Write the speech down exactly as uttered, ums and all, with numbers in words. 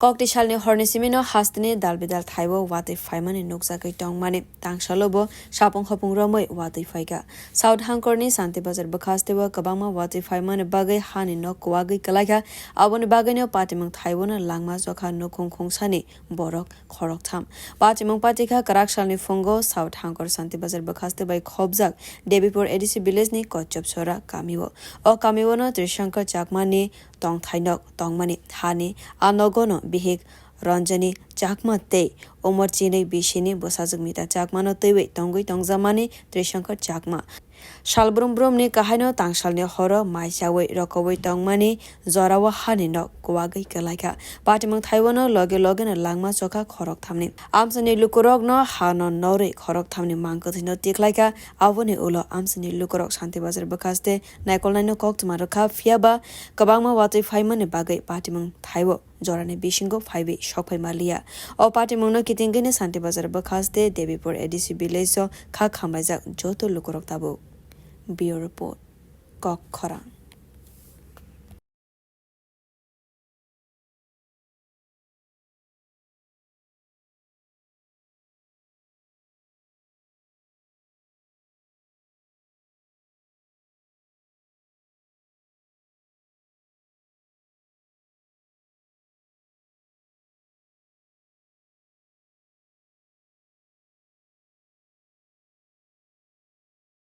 Kokti salni horni simino hasteni dal bidal thaibo watwi phaimani nukjagwi tongmani. Tangsalo bo sapung hopung romwi watwi phaikha. South Hangkorni Santi Bazar bwkhasteo kwbangma watwi phaimani bagwi hani nok kwagwi kwlaikha. Aboni bagwino patimung thaibono langma chokha nukhung khungsani borok khoroktham. Patimung patikha kwrak salni phungo South Hangkor Santi Bazar bwkhaste bai khobjak Debipur A D C village ni Kochop Sora kamio. O kamiono Trishankar Chakmani tongthainok tongmani hani a nogono bihik Ranjani Chakma tei umor chinwi bisini bwsajwk Mita Chakmano twiwi tongwi tongjakmani Trishankar Chakma. Salbrum brumni kahaino tangsalni horo mai chawi rokowi tongmani jorao hani nok kwagwi kwlaikha. Patimung thaibono loge logeno langma chokha khorok thamni. Amchaini lukurokno hano norwi khorok thamni mangkwthwino tikhlaikha. Aboni ulo amchaini lukurok Santi Bazar bwkhaste naikolnaino koktwma rwkha, phiyaba kwbangma watwi phaimani bagwi patimung thaibo jorani bisingo phaiwi sokphai manliya. O patimungno kitingwini Santi Bazar bwkhaste Debipur A D C village o kha khamlaijak joto lukurok tabuk. Bureau Report, Kok Khorang.